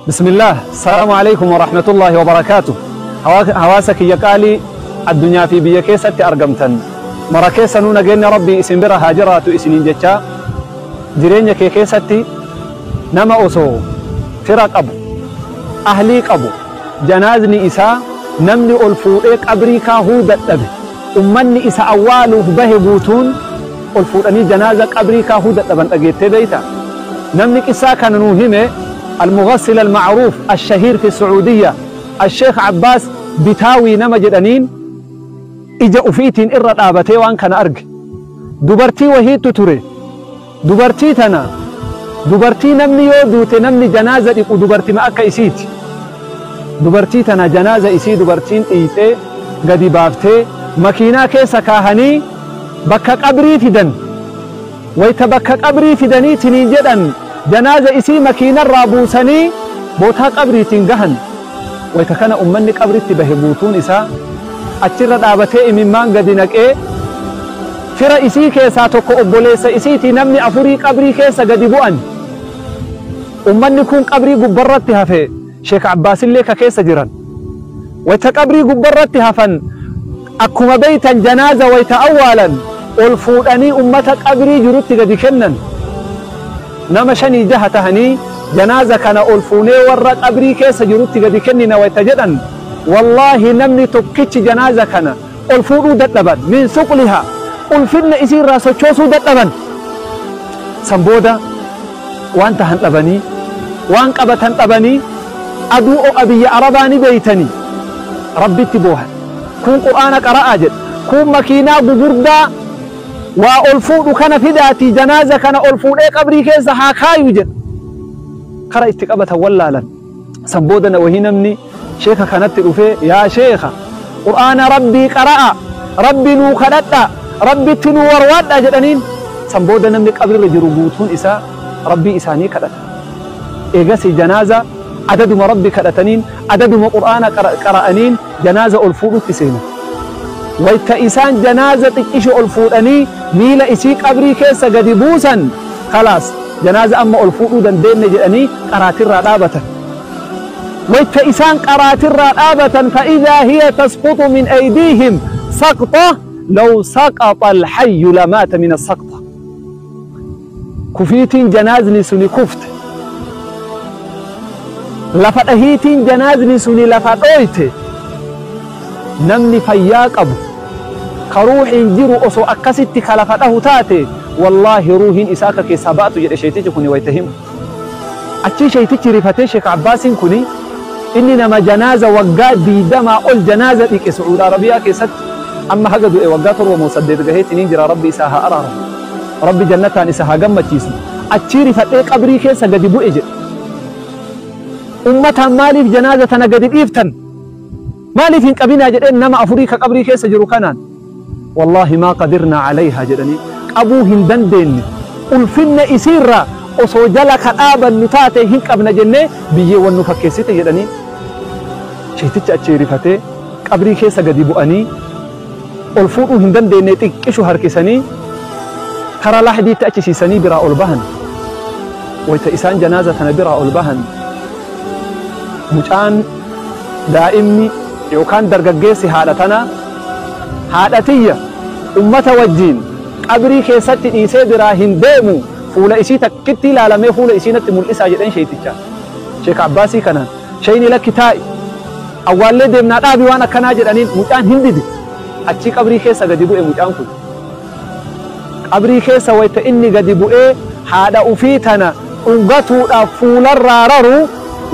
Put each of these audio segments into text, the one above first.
بسم الله. السلام عليكم ورحمة الله وبركاته. Hawaasa kiyya qaalii addunyaa fi biyya keessatti argamtan mara keessanuu, nageenya Rabbii isin bira haa jiraatu isiniin jechaa, jireenya kee keessatti nama osoo fira qabu, ahlii qabu, janaazni isaa namni ol fuudhee qabrii kaahuu dadhabe, ummanni isa awwaaluuf bahe guutuun ol fuudhanii janaaza qabrii kaahuu dadhaban dhageettee beeyta? Namni qissaa kana nuu hime المغسل المعروف الشهير في السعودية الشيخ عباس بتاوي nama jedhaniin ija ufiitiin irra dhaabatee waan kana arge. Dubartii wahiitu ture. Dubartii tana, dubartii namni yoo duute namni janaaza dhiqu dubartima akka isiiti. Dubartii tana janaaza isii dubartiin dhiixee gadi baaftee makiinaa keessa kaahanii bakka qabrii fidan. Wayta bakka qabrii fidanii tiniin jedhan, janaaza isii makiinarraa buusanii bootaa qabriitiin gahan. Wayta kana ummanni qabritti bahe guutuun isaa achirra dhaabatee imimmaan gadi naqee, fira isii keessaa tokko, obboleessa isiitii namni afurii qabrii keessa gadi bu'an. Ummanni kun qabrii gubbarratti hafe, Sheek Abbaasillee ka keessa jiran. Wayta qabrii gubbarratti hafan, akkuma beeytan janaaza wayta awwaalan ol fuudhanii ummata qabrii jirutti gadi kennan. Nama shanii jaha tahanii janaaza kana ol fuunee warra qabrii keessa jirutti gadi kennina wayta jedhan, wallaahi namni tokkichi janaaza kana ol fuudhuu dadhaban. من ثقلها, ulfinna isiirraa sochoosuu dadhaban. San booda waan tahan dhabanii, waan qabatan dhabanii, aduu o'a biyya Arabaa ni beeytanii, Rabbitti boohan. Kun Qur'aana qara'aa jedha, kun makiinaa gugurdaa waa ol fuudhu kana fidaatii janaaza kana ol fuudhee qabrii keessa haa kaayu jedha. Kara itti qabatan wallaalan. San booda wahii namni sheeka kanatti dhufee, "Yaa sheeka, Qur'aana Rabbii qara'a, Rabbi nuu kadhadha, Rabbitti nuu warwaadha," jedhaniin. San booda namni qabrirra jiru guutuun isaa Rabbii isaanii kadhata. Eegasi janaaza adaduma Rabbi kadhataniin, adaduma Qur'aana qara'aniin janaaza ol fuudhutti seenan. Wayta isaan janaaza xiqqisho ol fuudhanii miila isii qabrii keessa gadi buusan, "Khalaas, janaaza amma ol fuudhuu dandeenye," jedhanii qaraatirraa dhaabatan. Wayta isaan qaraatirraa dhaabatan, فإذا هي تسقط من أيديهم سقطة لو سقط الحي لمات من السقطة. Kufiitiin janaazni suni kufte, lafa dhahiitiin janaazni suni lafa dhooyte, namni fayyaa qabu ka ruuxiin jiru osoo akkasitti ka lafa dhahu taate, wallaahi ruuhiin isaa akka keessaa ba'atu jedhe sheetichi kuni wayta himu. Achii sheetichi rifatee, Sheek Abbaasiin kuni inni nama janaaza waggaa 20 ol janaaza dhiqe Sucuud Arabiyaa keessatti, amma haga du'e waggaa 7 moo 8 gaheetiniin jira. Rabbi isaa haa araaramu, Rabbi jannataan isa haa gammachiisu. Achii rifadhee qabrii keessa gadi bu'e jedhe. Ummataan, "Maaliif janaaza tana gadi dhiiftan? Maaliif hin qabinaa?" jedheen nama afurii ka qabrii keessa jiru kanaan. "والله ما قدرنا عليها," jedhanii, "qabuu hin dandeenye. Ulfinna isiirraa osoo jala ka dhaabannu taate hin qabna jennee biyyeewwan nu fakkeessite," jedhanii. Sheetichi achi rifatee qabrii keessa gadi bu'anii ol fuudhuu hin dandeenye, xiqqishu harkisanii karaa lahdiitti achi siisanii biraa ol bahan. Wayta isaan janaaza tana biraa ol bahan, mucaan daa'imni yookaan dargaggeessi haadha tana, "Haadha tiyya ummata wajjiin qabrii keessatti dhiisee biraa hin deemu, fuula isii takkitti ilaalamee fuula isii natti mul'isaa," jedheen sheeticha Sheek Abbaasii kanaan. Sheeyni, "Lakki, taa'i, awwaallee deemnaa, dhaabi waan akkanaa," jedhaniin. Mucaan hin dide. Achii qabrii keessa gadi bu'e. Mucaan kun qabrii keessa wayta inni gadi bu'ee haadha ufii tana dhungatuudhaaf fuularraa raru,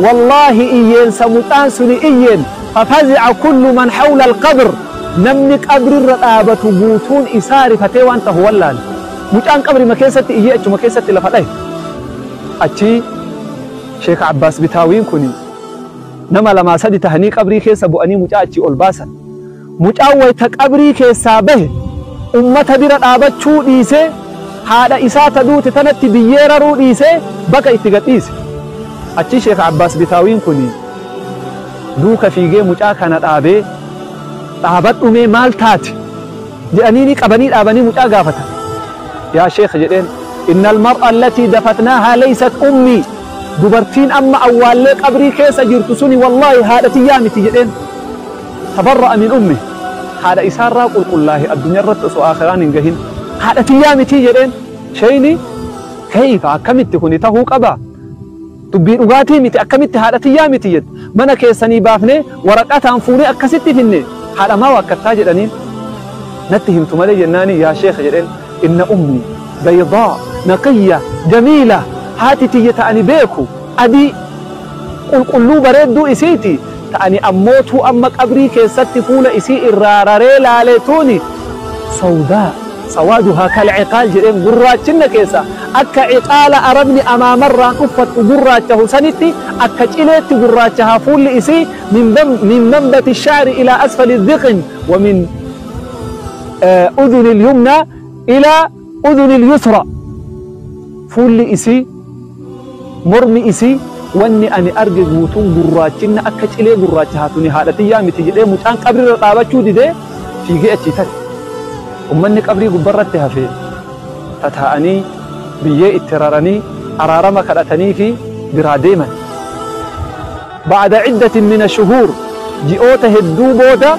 wallaahi iyyeensa mucaan suni iyyeen, ففزع كل من حول القبر, namni qabrirra dhaabatu guutuun isaa rifatee waan tahu wallaale. Mucaan qabrima keessatti iyyee achuma keessatti lafa dhahe. Achii Sheek Abbaas Bitaawiin kun nama lamaa sadi tahanii qabrii keessa bu'anii mucaa achii ol baasan. Mucaan wayta qabrii keessaa bahe ummata bira dhaabachuu dhiisee, haadha isaa ta duute tanatti biyyee raruu dhiisee baqa itti gadhiise. Achi Sheek Abbaas Bitaawiin kun duuka fiigee mucaa kana dhaabee, "Dhaabadhumee, maal taate?" jedhanii ni qabanii dhaabanii mucaa gaafatan. "Yaa sheekh," jedheen, "إن المرأة التي دفناها ليست أمي." Dubartiin amma awwaallee qabrii keessa jirtu suni wallaahi haadha tiyyaa miti jedheen. Tabarra'a min ummi, haadha isaarraa qulqullaahe addunyaa irratti osoo aakhiraan hin gahin. Haadha tiyyaa miti jedheen. Shayni kayfa, akkamitti kuni tahuu qaba? Dubbii dhugaatii miti, akkamitti haadha tiyyaa miti jedhu? Mana keessanii baafnee waraqataan fuunee akkasitti finne, haadha maa waakkattaa jedhaniin. Natti himtu malee jennaani, yaa sheekh jedheen, inna ummi baydaa naqiyya jamiila, haati tiyya ta'ani beeku adii qulqulluu bareedduu isiiti ta'ani, ammootuu amma qabrii keessatti fuula isii irraa raree laaletuuni sawdaa sawaaduhaa kal ciqaal jedheen. Gurraachinna keessa akka ciqaala arabni amaamarraan uffattu gurraachahu sanitti akka cileetti gurraachahaa fuulli isii, min manbati sha'ri ilaa asfali dhiqin wa min udhuni lyumna ilaa udhuni lyusra. Fuulli isii, mormi isii, wanni ani arge guutuun gurraachinna akka cilee gurraacha haatuni, haadha tiyyaa miti jedhee. Mucaan qabrirra dhaabachuu didee fiigee achii tare. Ummanni qabrii gubbarratti hafe tataa'anii biyyee itti raranii araarama kadhatanii fi biraa deeman. Ba'da ciddatin min ashuhuur, ji'oota hedduu booda,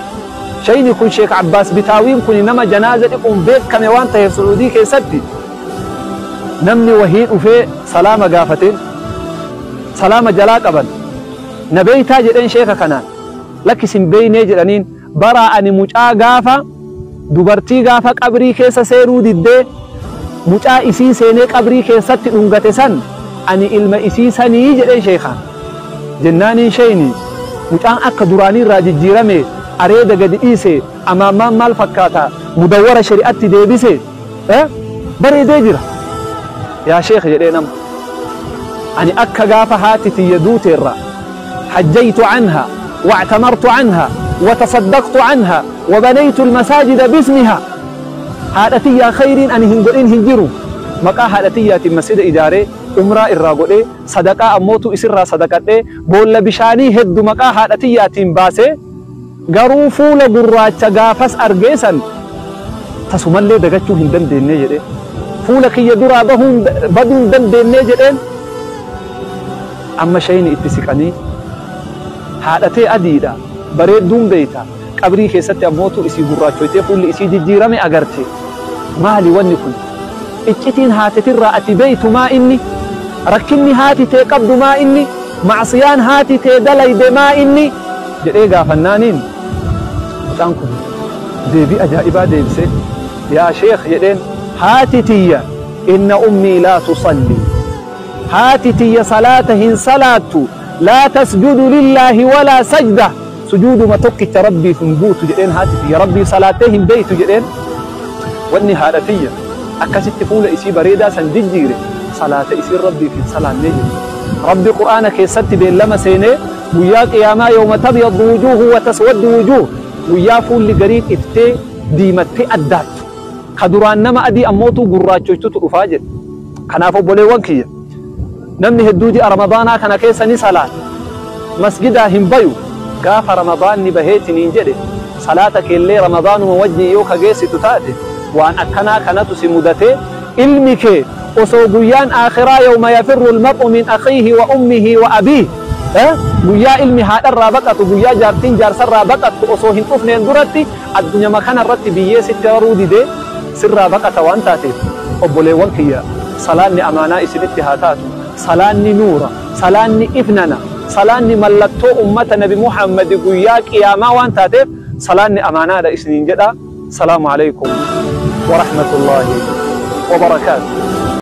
shayni kun, Sheek Abbaas Bitaawiin kun, nama janaaza dhiquun beekame waan ta'eef Su'uudii keessatti namni wahii dhufee salaama gaafateen. Salaama jalaa qaban. Na beeytaa jedheen sheeka kanaan. Lakkisin beeynee jedhaniin. Baraa ani mucaa gaafa dubartii gaafa qabrii keessa seenuu diddee mucaa isii seenee qabrii keessatti dhungate san, ani ilma isii sanii jedheen sheekaan. Jennaaniin sheeyni mucaan akka duraanii irraa jijjiirame, areeda gadi dhiise, amaammaan maal fakkaata, mudawwara shari'atti deebise, bareedee jira. Yaa sheekh jedhee, nama ani akka gaafa haati tiyya duuteerra حجيت عنها واعتمرت عنها وتصدقت عنها وبنيت المساجد باسمها. Haadha tiyyaa khayriin ani hin godhin hin jiru. Maqaa haadha tiyyaatiin masjida ijaaree, umraa irraa godhee, sadaqaa ammootu isirraa sadaqadhee, boolla bishaanii heddu maqaa haadha tiyyaatiin baasee, garuu fuula gurraacha gaafas argeesan tasumallee dagachuu hin dandeenye jedhee, fuula kiyya duraa bahuun baduu hin dandeenye jedheen. Amma shayni itti siqanii, haadhatee adiidha bareedduun beeyta, qabrii keessatti ammootu isii gurraachoytee fuulli isii jijjiirame agarte. Maali wanni kun? Iccitiin haatetirraa ati beeytu maa inni? Rakkinni haati tee qabdu maa inni? Macsiyaan haati tee dalayde maa inni? Jedhee gaafannaaniin mucaan kun deebii ajaa'ibaa deebise. Yaa sheekh jedheen, haati tiyya, inna ummii laa tusalli, haati tiyya salaata hin salaattu, laa tasjudu lillaahi walaa sajda, sujuuduma tokkicha rabbiif hin buutu jedheen. Haati tiyya rabbiif salaattee hin beeytu jedheen. Wanni haadha tiyya akkasitti fuula isii bareedaa san jijjiire salaata isiin rabbiif hin salaannee jedhe. Rabbi Qur'aana keessatti beellama seenee guyyaa qiyaamaa, yawma tabyaddu wujuuhu wa taswaddu wujuuh, guyyaa fuulli gariin iftee diimattee addaattu, ka duraan nama adii ammootuu gurraachoytutu dhufaa jedhe. Kanaaf obboleewwan kiyya, namni hedduu ji'a Ramadaanaa kana keessa ni salaata, masgidaa hin bayu. Gaafa Ramadaanni baheetiniin jedhe salaata keellee Ramadaanuma wajjin yoo ka geessitu taate, waan akkanaa kanatu si mudatee. Ilmi kee osoo guyyaan aakhiraa, yawma yafirru almar'u min akhiihi wa ummihi wa abiih, guyyaa ilmi haadharraa baqatu, guyyaa jaartiin jaarsarraa baqattu osoo hin dhufneen duratti addunyama kana irratti biyyee sitti raruu didee sirraa baqata waan taateef, obboleewwan kiyya, salaanni amaanaa isinitti haa taatu. Salaanni nuura, salaanni ifnana, salaanni mallattoo ummata Nabi Muhammad guyyaa qiyaamaa waan taateef salaanni amaanaadha isiniin jedha. Salaamu alaykum wa rahmatullaahi wa barakaatu.